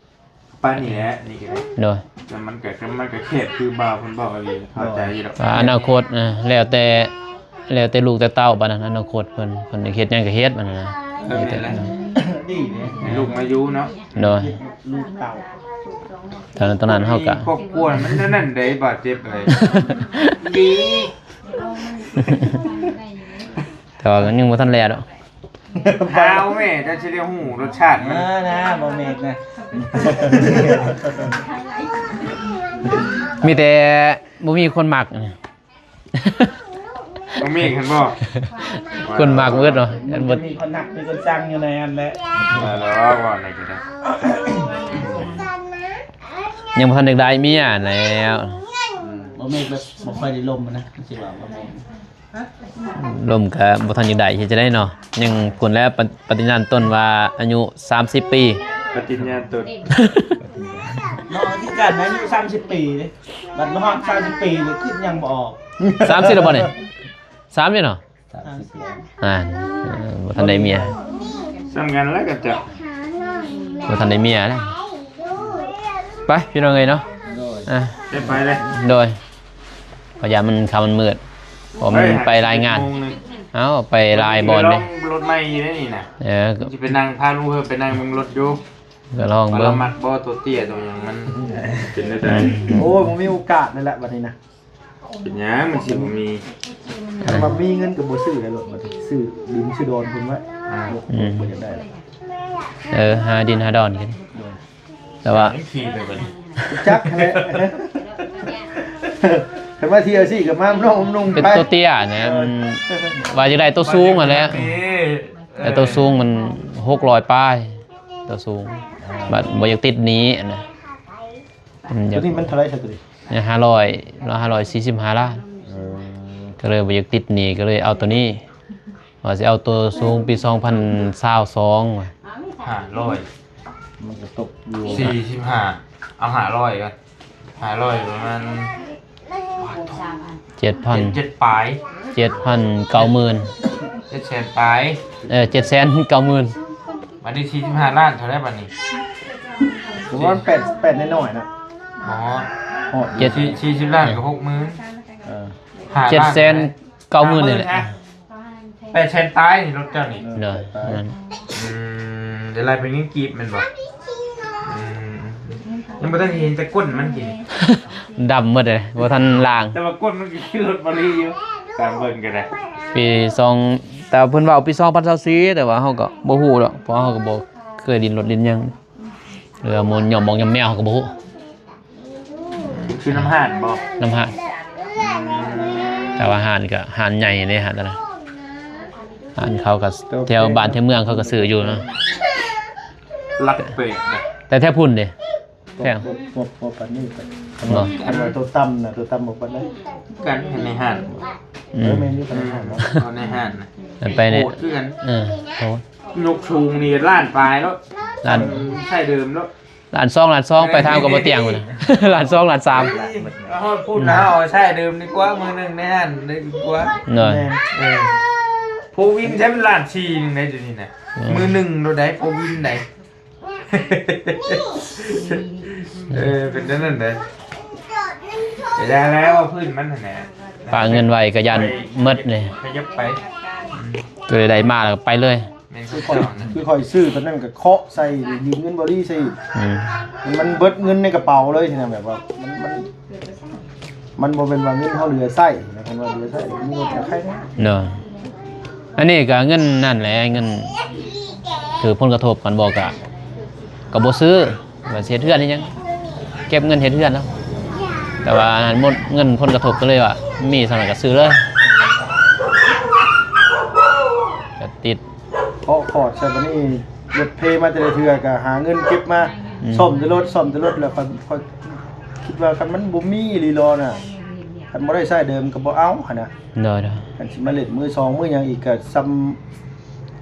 ປານນີ້ແຫຼະ ນີ້ກໍໄດ້ ໂດຍ ແຕ່ມັນກໍ ມັນກໍແຄບຄືບ່າວເພິ່ນເວົ້າອີ່ຫຼີ ເຂົ້າໃຈຢູ່ດອກ ອາ ອະນາຄົດ ເອີ ແລ້ວແຕ່ ແລ້ວແຕ່ລູກແຕ່ເຕົ້າ ບາດນັ້ນອະນາຄົດເພິ່ນ ເພິ່ນຢາກເຮັດຫຍັງກໍເຮັດ ບາດນັ້ນນະ ເອີ ແມ່ນແຫຼະ ດີເດ້ ໃຫ້ລູກມາຢູ່ເນາະ ໂດຍ ລູກເຕົ້າ ຕອນ ຕອນນັ້ນເຮົາກໍ ຄອບຄົວມັນແນວນັ້ນເດ້ ບາດເຈັບເອີຍ ດີ ແຕ່ວ່າກໍຍັງບໍ່ທັນແລ້ວດອກ ຫາວແມ່ ເຈົ້າຊິໄດ້ຮູ້ລົດຊາດມັນ ເອີ ນະ ບໍ່ແມ່ນນະ ມີແຕ່ບໍ່ມີຄົນມັກ ບໍ່ມີ ເຫັນບໍ່ ຄົນມັກເບິດເນາະ ມັນບໍ່ມີຄົນຮັກ ມີຄົນຊັງຢູ່ໃນນັ້ນແຫຼະ ວ່າແລ້ວ ວ່າແລ້ວກໍໄດ້ ຍັງບໍ່ທັນໄດ້ເມຍແລ້ວ ອືມ ບໍ່ແມ່ນແບບບໍ່ຄ່ອຍໄດ້ລົມນະ ມັນຊິວ່າບໍ່ແມ່ນ ລົມກໍບໍ່ທັນຢາກໄດ້ ເຮັດຈັ່ງໃດເນາະ ຍັງພຸ້ນແຫຼະ ປະ ປະຕິຍານຕົນວ່າອາຍຸສາມສິບປີ ປະຕິຍານຕົນ ເນາະ ຄືກັນ ອາຍຸສາມສິບປີເດ້ ບັດມາຮອດສາມສິບປີນີ້ຄິດຫຍັງບໍ່ອອກ ສາມສິບແລ້ວບໍ່ນີ້ ສາມຢູ່ເນາະ ສາມສິບແລ້ວ ອ່າ ເອີ ບໍ່ທັນໄດ້ເມຍ ສ່ຳກັນແລ້ວກັບເຈົ້າ ບໍ່ທັນໄດ້ເມຍແລ້ວ ໄປ ພີ່ນ້ອງເອີຍເນາະ ໂດຍ ອ່າ ໄດ້ໄປເລີຍ ໂດຍ ເພາະຢ້ານມັນຄ່ຳມັນມືດ ເພາະມັນໄປຫຼາຍງານ ເອົ້າ ໄປຫຼາຍບ່ອນເດ້ ລົດໃໝ່ຢູ່ໃນນີ້ນະ ເອີ ຊິໄປນັ່ງ ພາລຸງເຮີໄປນັ່ງເບິ່ງລົດຢູ່ ກໍລອງເບິ່ງ ວ່າລາວມັກບໍ່ ຕົວເຕ້ຍຕົວຫຍັງ ມັນເປັນແນວໃດ ໂອ້ຍ ບໍ່ມີໂອກາດເລີຍແຫຼະບັດນີ້ນະ ເປັນຫຍັງມັນຊິບໍ່ມີ ຄັນວ່າມີເງິນກໍບໍ່ຊື້ແລ້ວລົດ ບັດນີ້ຊື້ດິນຊື້ດອນເພິ່ນໄວ້ ອ່າ ບໍ່ ອືມ ບໍ່ຢາກໄດ້ແລ້ວ ເອີ ຫາດິນຫາດອນຂຶ້ນ ໂດຍ ແຕ່ວ່າ ຂີ່ໄປບັດນີ້ ຈັກຫັ້ນແຫຼະ ຄັນວ່າເທີ່ຍວຊີ້ກໍມານຸ່ງ ເປັນ ໄປ ຕົວເຕ້ຍນະ ເອີ ມັນວ່າຢາກໄດ້ຕົວສູງຫັ້ນແຫຼະ ເອີ ແຕ່ຕົວສູງມັນຫົກຮ້ອຍປາຍ ຕົວສູງ ບັດບໍ່ຢາກຕິດໜີ້ຫັ້ນນະ ຕົວນີ້ມັນເທົ່າໃດຊະ ຕົວນີ້ ຫ້າຮ້ອຍ ລາວຫ້າຮ້ອຍສີ່ສິບຫ້າລ້ານ ເອີ ກໍເລີຍບໍ່ຢາກຕິດໜີ້ ກໍເລີຍເອົາຕົວນີ້ ວ່າຊິເອົາຕົວສູງປີສອງພັນຊາວສອງ ຫ້າຮ້ອຍ ມັນກໍຕົກຢູ່ ສີ່ສິບຫ້າ ເອົາຫ້າຮ້ອຍກ່ອນ ຫ້າຮ້ອຍປະມານ ເຈັດພັນ ເຈັດ ເຈັດປາຍ ເຈັດພັນເກົ້າໝື່ນ ເຈັດແສນປາຍ ເອີ ເຈັດແສນເກົ້າໝື່ນ ບັດນີ້ສີ່ສິບຫ້າລ້ານເທົ່າໃດບັດນີ້ ປະມານແປດ ແປດນ້ອຍໆນະ ອໍ ຮອດ ເຈັດ ສີ່ ສີ່ສິບລ້ານກໍຫົກໝື່ນ ເອີ ຫ້າລ້ານ ເຈັດແສນເກົ້າໝື່ນນີ້ແຫຼະ ແປດແສນປາຍນີ້ລົດເຈົ້ານີ້ ໂດຍ ອືມ ໄດ້ໄລ່ເປັນເງິນກີບແມ່ນບໍ່? ອືມ ຍັງບໍ່ທັນເຫັນແຕ່ກົ້ນມັນກິນ ດຳໝົດເລີຍ ບໍ່ທັນລ້າງ ແຕ່ວ່າກົ້ນມັນກໍຂີ່ລົດມາລີຢູ່ ຕາມເບິ່ງກໍໄດ້ ປີສອງ ແຕ່ເພິ່ນເວົ້າປີສອງພັນຊາວສີ່ ແຕ່ວ່າເຮົາກໍບໍ່ຮູ້ດອກ ເພາະເຮົາກໍບໍ່ເຄີຍຫຼິ້ນລົດຫຼິ້ນຫຍັງ ຫຼືວ່າໝູນຫຍ້ອມໝອກຫຍ້ອມແມວ ເຮົາກໍບໍ່ຮູ້ ຄືນ້ຳຮ້ານບໍ່? ນ້ຳຮ້ານ ແຕ່ວ່າຮ້ານກໍຮ້ານໃຫຍ່ເດ້ ຮ້ານຕະຫຼາດ ຮ້ານເຂົາກໍແຖວບ້ານແຖວເມືອງເຂົາກໍຊື້ຢູ່ເນາະ ຫຼັກແປດນະ ແຕ່ແຖວພຸ້ນເດ້ ແພງ ບໍ່ ບໍ່ ບໍ່ປານນີ້ ບໍ່ ຄັນວ່າໂຕຕ່ຳນະ ໂຕຕ່ຳບໍ່ປານໃດ ກັນໃນຮ້ານ ອືມ ເອີ ແມ່ນຢູ່ ໃນຮ້ານເນາະ ເອົາໃນຮ້ານນະ ໄປໃນ ໂຫດຄືກັນ ເອີ ໂຫດ ຍົກສູງນີ້ລ້ານປາຍແລ້ວ ລ້ານ ໃຊ້ເດີມແລ້ວ ລ້ານສອງ ລ້ານສອງ ໄປທາງກໍບໍ່ຕຽງພຸ້ນນະ ລ້ານສອງ ລ້ານສາມ ແລ້ວຮອດພຸ້ນແລ້ວ ເອົາໃຊ້ເດີມດີກວ່າ ມື້ໜຶ່ງໃນຫັ້ນໄດ້ດີກວ່າ ໂດຍ ແມ່ນ ເອີ ປະວິນແທ້ ມັນລ້ານສີ່ໜຶ່ງໄດ໋ ດຽວນີ້ນະ ອືມ ມື້ໜຶ່ງໂລດໄດ໋ ປະວິນໄດ໋ ເອີ ເປັນຈັ່ງນັ້ນເດ້ ໄປໄດ້ແລ້ວ ພື້ນມັນຫັ້ນແຫຼະ ຝາກເງິນໄວ້ກໍຢ້ານໝົດເດ້ ຂະຫຍັບໄປ ອືມ ໂຕໃດໄດ້ມາແລ້ວກໍໄປເລີຍ ແມ່ນ ຄືຂ້ອຍ ຄືຂ້ອຍຊື້ຕອນນັ້ນກໍເຄາະໃສ່ ຢືມເງິນບໍ່ດີໃສ່ອີກ ອືມ ມັນເບິດເງິນໃນກະເປົາເລີຍຊີ້ນະ ແບບວ່າມັນ ມັນ ມັນບໍ່ແມ່ນວ່າເງິນເຮົາເຫຼືອໃຊ້ນະ ຄັນວ່າເຫຼືອໃຊ້ມີລົດກໍໄຄແດ່ ເນາະ ອັນນີ້ກໍເງິນນັ້ນແຫຼະ ເງິນຖືກຜົນກະທົບ ຄັນບໍ່ກໍ ກໍບໍ່ຊື້ ວ່າຊິເຮັດເຮືອນເຮັດຫຍັງ ເກັບເງິນເຮັດເຮືອນເນາະ ແຕ່ວ່າອັນໝົດເງິນຜົນກະທົບ ກໍເລີຍວ່າມີສ່ຳໃດກໍຊື້ເລີຍ ກໍຕິດ ເພາະຂອດໃສ່ບາດນີ້ ລົດເພມາແຕ່ລະເທື່ອກໍຫາເງິນເກັບມາ ອືມ ສ້ອມແຕ່ລົດ ສ້ອມແຕ່ລົດ ແລ້ວຂ້ອຍ ຂ້ອຍຄິດວ່າຄັນມັນບໍ່ມີອີ່ຫຼີລໍນະ ຄັນບໍ່ໄດ້ໃຊ້ເດີມກໍບໍ່ເອົາຫັ້ນນະ ໂດຍໆ ຄັນຊິມາເຫຼັ້ນມືສອງມືຫຍັງອີກກໍສ່ຳ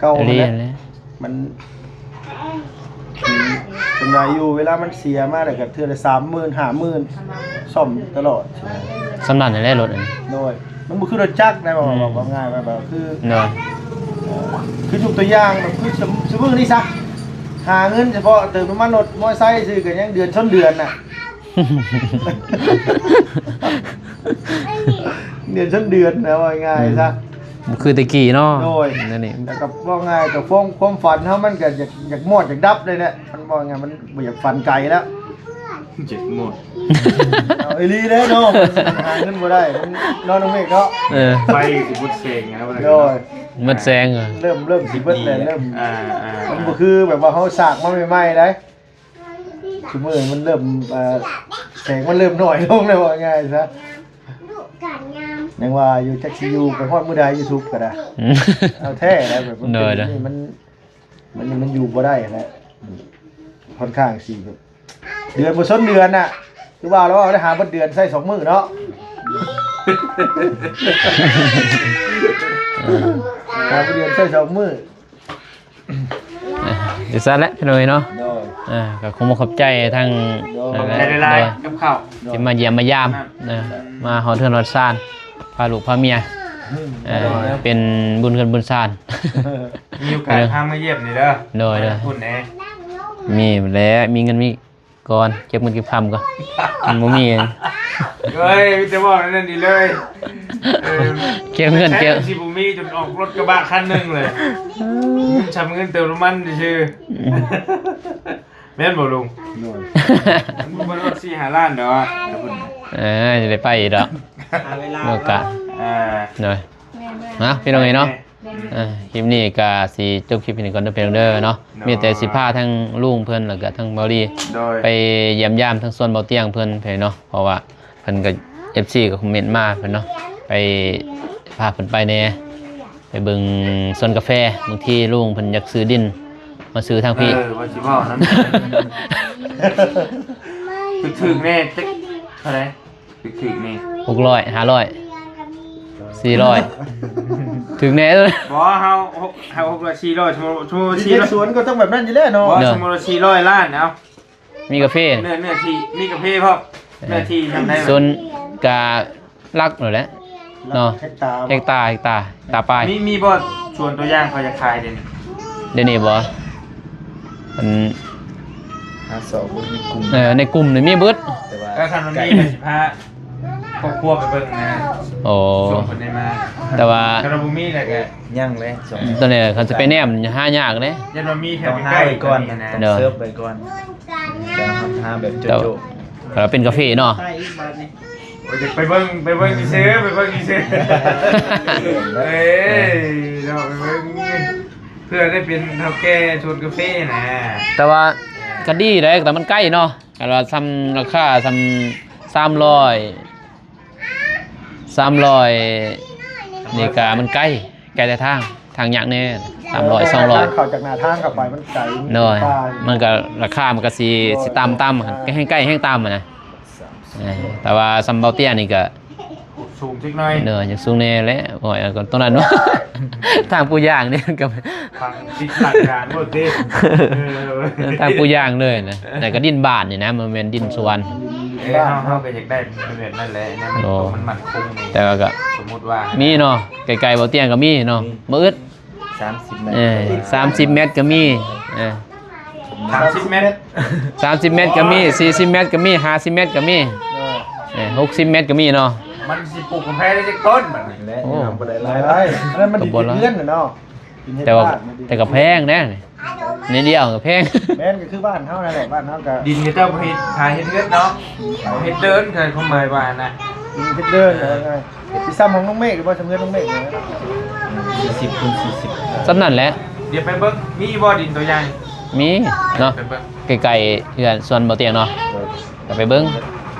ເກົ່າຫັ້ນແຫຼະ ມັນ ເປັນໄວຢູ່ ເວລາມັນເສຍມາແລ້ວກໍເທື່ອລະສາມໝື່ນ ຫ້າໝື່ນ ສ້ອມຕະຫຼອດ ສ່ຳນັ້ນແຫຼະລົດອັນນີ້ ໂດຍ ມັນບໍ່ຄືລົດຈັກນະ ເວົ້າ ອືມ ເວົ້າງ່າຍວ່າແບບຄື ໂດຍ ຄືຍົກຕົວຢ່າງແບບຄື ສະ ສົມມຸດນີ້ຊະ ຫາເງິນສະເພາະເຕີມນ້ຳມັນລົດມໍໄຊຊື່ກໍຍັງເດືອນຊົນເດືອນນະ ເດືອນຊົນເດືອນນະ ເວົ້າງ່າຍ ອືມ ຊະ ບໍ່ຄືແຕ່ກີ້ເນາະ ໂດຍ ແນວນີ້ ແລ້ວກໍເວົ້າງ່າຍກໍຄວາມ ຄວາມຝັນເຮົາມັນກໍຢາກ ຢາກມອດຢາກດັບເລີຍແຫຼະ ມັນເວົ້າງ່າຍ ມັນບໍ່ຢາກຝັນໄກແລ້ວ ເຈັບໝົດ ເອົາອີ່ຫຼີເດ້ເນາະ ຫາເງິນບໍ່ໄດ້ ມັນເນາະ ນ້ອງເມກເນາະ ເອີ ໄຟຊິໝົດແສງແລ້ວ ໂດຍ ໝົດແສງ ເອີ ເລີ່ມ ເລີ່ມຊິເບິດແລ້ວ ເລີ່ມ ອ່າໆ ມັນບໍ່ຄືແບບວ່າເຮົາສ້າງມາໃໝ່ໆໄດ໋ ຊຸມື້ມັນເລີ່ມ ເອີ ແສງມັນເລີ່ມໜ້ອຍລົງແລ້ວ ເວົ້າງ່າຍຊະ ຍັງວ່າຢູ່ ຈັກຊິຢູ່ໄປຮອດມື້ໃດ ຢູທູບກໍໄດ້ ອືມ ເອົາແທ້ແລ້ວ ແບບມັນເປັນ ໂດຍໆ ນີ້ ມັນ ມັນ ມັນຢູ່ບໍ່ໄດ້ຫັ້ນແຫຼະ ຂ້ອນຂ້າງຊິແບບ ເດືອນບໍ່ຊົນເດືອນນະ ຄືວ່າແລ້ວ ໄດ້ຫາເບິດເດືອນໃຊ້ສອງມື້ເນາະ ຫາເບິດເດືອນໃຊ້ສອງມື້ ອ່າ ຈັ່ງຊັ້ນແຫຼະພີ່ນ້ອງເອີຍເນາະ ໂດຍ ອ່າ ກໍຂໍຂອບໃຈທາງ ໂດຍ ຂອບໃຈຫຼາຍໆ ໂດຍ ກັບເຂົ້າ ທີ່ມາຢ້ຽມມາຢາມ ອ່າ ມາຮອດເຮືອນຮອດຊານ ພາລູກພາເມຍ ອືມ ເອີ ໂດຍ ເປັນບຸນເຮືອນບຸນຊານ ມີໂອກາດພາມາຢ້ຽມນີ້ເດີ ໂດຍໆ ໄປທາງພຸ້ນແດ່ ມີແຫຼະ ມີເງິນມີ ກ່ອນ ເກັບເງິນເກັບຄຳກ່ອນ ມັນບໍ່ມີ ເອີຍ ມີແຕ່ເວົ້າແນວນັ້ນນີ້ເລີຍ ເອີ ເກັບເງິນເກັບ ແທ້ຊິບໍ່ມີ ຈົນອອກລົດກະບະຄັນໜຶ່ງເລີຍ ເງິນຊ່ຳເງິນເຕີມນ້ຳມັນຊື່ ອືມ ແມ່ນບໍ່ລຸງ? ໂດຍ ມັນບໍ່ຮອດສີ່ຫ້າລ້ານດອກ ເອີ ຈະໄດ້ໄປອີກດອກ ຫາເວລາ ມີໂອກາດ ເອີ ໂດຍ ແມ່ນໆ ນະ ພີ່ນ້ອງເອີຍເນາະ ແມ່ນໆ ເອີ ຄລິບນີ້ກໍຊິຈົບຄລິບນີ້ກ່ອນເດີພີ່ນ້ອງເດີເນາະ ໂດຍ ມີແຕ່ຊິພາທັງລຸງເພິ່ນ ແລ້ວກໍທັງເບົາລີ ໂດຍ ໄປຢ້ຽມຢາມທາງສວນເບົາຕຽງເພິ່ນເນາະ ເພາະວ່າເພິ່ນກໍ ເອັຟຊີ ກໍຄອມເມັນມາເພິ່ນເນາະ ໄປ ພາເພິ່ນໄປແດ່ ໄປເບິ່ງສວນກາແຟ ບາງທີລຸງເພິ່ນຢາກຊື້ດິນມາຊື້ທາງພີ້ ເອີ ວ່າຊິເວົ້ານຳ ຖືກໆແດ່ ຈັກເທົ່າໃດ? ຖືກໆນີ້ ຫົກຮ້ອຍ ຫ້າຮ້ອຍ ສີ່ຮ້ອຍ ຖືກແດ່ເອີຍ ບໍ່ ເຮົາ ເຮົາ ເຮົາຫົກຮ້ອຍ ສີ່ຮ້ອຍ ສົມມຸດ ສົມມຸດວ່າສີ່ຮ້ອຍ ສວນກໍຕ້ອງແບບນັ້ນຢູ່ແລ້ວເນາະ ເອີ ສົມມຸດວ່າສີ່ຮ້ອຍລ້ານ ເອົາ ມີກາເຟ ເນື້ອ ເນື້ອທີ່ ມີກາເຟພ້ອມ ເອີ ເນື້ອທີ່ທຳໄດ້ ສວນກະຫຼັກໂລດແຫຼະເນາະ ເຮັກຕາ ເຮັກຕາ ເຮັກຕາ ເຮັກຕາປາຍ ມີ ມີບໍ່ ສວນຕົວຢ່າງເຂົາຢາກຂາຍດຽວນີ້ ດຽວນີ້ບໍ່ ອັນ ຫາຊອກເບິ່ງໃນກຸ່ມ ເອີ ໃນກຸ່ມນີ້ມີເບິດ ແຕ່ວ່າ ຖ້າຄັນມັນມີກໍຊິພາຄອບຄົວໄປເບິ່ງນະ ໂອ້ ຊ່ວງເພິ່ນໄດ້ມາ ແຕ່ວ່າ ຄັນວ່າບໍ່ມີແລ້ວກໍ ຍັງແຫຼະ ຊ່ວງ ຕອນນີ້ຄັນຊິໄປແນມຫາຍາກເດ້ ຢ້ານວ່າມີແຖວໃກ້ໆ ຕ້ອງຫາໄວ້ກ່ອນ ຕ້ອງເສີບໄວ້ກ່ອນ ແຕ່ເຮົາຫາແບບໂຈະໆ ແຕ່ວ່າເປັນກາເຟເນາະ ໂອ້ຍ ໄປເບິ່ງ ໄປເບິ່ງຊື່ໆ ໄປເບິ່ງຊື່ໆ ເອີຍ ເນາະ ໄປເບິ່ງ ເພື່ອໄດ້ເປັນເຖົ້າແກ່ສວນກາເຟນະ ແຕ່ວ່າກໍດີເດ້ ແຕ່ມັນໄກເນາະ ຄັນວ່າສ່ຳລາຄາສ່ຳສາມຮ້ອຍ ສາມຮ້ອຍນີ້ກະມັນໄກ ໄກແຕ່ທາງ ທາງຍາກແດ່ ສາມຮ້ອຍ ສອງຮ້ອຍ ທາງເຂົ້າຈາກໜ້າທາງເຂົ້າໄປມັນໄກ ໂດຍ ມັນກະລາຄາມັນກະຊິ ໂດຍ ຊິຕ່ຳ ຕ່ຳ ແຮ່ງໃກ້ແຮ່ງຕ່ຳຫັ້ນນະ ເອີ ແຕ່ວ່າສ່ຳເບົາເຕ້ຍນີ້ກະສູງຈັກໜ້ອຍ ໂດຍ ຍັງສູງແດ່ແຫຼະ ໂອ້ຍ ເອົາຕອນນັ້ນເນາະ ທາງປູຢາງນີ້ກະ ຟັງຕິດຫຼັກການໂລດຕິ ເອີ ທາງປູຢາງເລີຍນະ ແຕ່ກະດິນບ້ານນີ້ນະ ມັນແມ່ນດິນສວນ ເອີ ເຮົາ ເຮົາກະຢາກໄດ້ແບບນັ້ນແຫຼະ ໃນມັນ ໂອ້ ຕົວມັນໝັ້ນຄົງນີ້ ແຕ່ວ່າກະ ສົມມຸດວ່າ ມີເນາະ ໃກ້ໆເບົາຕຽງກະມີເນາະ ມີ ບໍ່ອຶດ ສາມສິບແມັດ ເອີ ສາມສິບແມັດກໍມີ ເອີ ສາມສິບແມັດ ສາມສິບແມັດກໍມີ ສີ່ສິບແມັດກໍມີ ຫ້າສິບແມັດກໍມີ ເອີ ເອີ ຫົກສິບແມັດກໍມີເນາະ. ມັນຊິປູກກຳແພງໄດ້ຈັກຕົ້ນບັດນີ້? ແລະ ໂອ້ ຍັງບໍ່ໄດ້ຫຼາຍ ອັນນັ້ນມັນດິນເຮືອນນະເນາະ. ແຕ່ວ່າ ແຕ່ກໍແພງເດ້ ນິດດຽວກໍແພງ. ແມ່ນ ກໍຄືບ້ານເຮົານັ້ນແຫຼະ ບ້ານເຮົາກໍ ດິນເຂົາເຈົ້າເຮັດ ຂາຍເຮັດເຮືອນເນາະ ເຮັດເດີ່ນ ຄືຄວາມໝາຍວ່ານະ ເຮັດເດີ່ນ ເອີ ເອີ ຊິຊ່ຳຂອງນ້ອງເມກບໍ່? ຊ່ຳເຮືອນນ້ອງເມກເລີຍ ສີ່ສິບຄູນສີ່ສິບ ຊ່ຳນັ້ນແຫຼະ. ດຽວໄປເບິ່ງ ມີບໍ່ດິນຕົວຢ່າງ? ມີເນາະ ໄປເບິ່ງ ໃກ້ໆເຮືອນສວນບໍ່ຕຽງເນາະ. ກໍໄປເບິ່ງ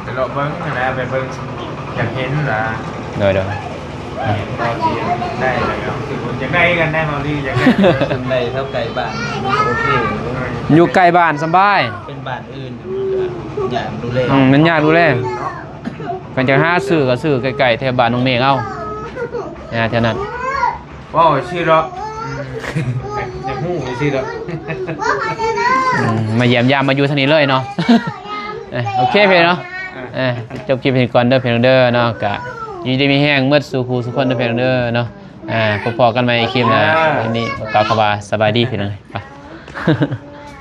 ໄປເລາະເບິ່ງຫັ້ນນະ ໄປເບິ່ງ ຢາກເຫັນນະ. ໂດຍໆ ເຫັນບໍ່ ຊິໄດ້ແລ້ວ ຄືຢາກໄດ້ກັນໄດ້ ເວົ້າດີ ຢາກໄດ້ ຄັນໄດ້ແຖວໃກ້ບ້ານ ມັນກໍໂອເຄ. ຢູ່ໃກ້ບ້ານສະບາຍ ເປັນບ້ານອື່ນ ມັນຍາກດູແລ ອືມ ມັນຍາກດູແລ. ເນາະ ຄັນຈະຫາຊື້ກໍຊື້ໃກ້ໆແຖວບ້ານນ້ອງເມກເອົາ ຫາແຖວນັ້ນ. ເວົ້າຊື່ດອກ ອືມ ຢາກຮູ້ຊື່ດອກ ອືມ ມາຢ້ຽມຢາມມາຢູ່ທາງນີ້ເລີຍເນາະ. ເອີ ໂອເຄພີ່ເນາະ ເອີ ຈົບຄລິບນີ້ກ່ອນເດີພີ່ນ້ອງເດີເນາະ. ກະຢູ່ດີມີແຮງໝົດສູ່ຄູ່ສູ່ຄົນເດີພີ່ນ້ອງເດີເນາະ. ອ່າ ພົບພໍ້ກັນໃໝ່ຄລິບໜ້າ ເອີ ຄລິບນີ້ກ່າວຄຳວ່າສະບາຍດີພີ່ນ້ອງ ໄປ.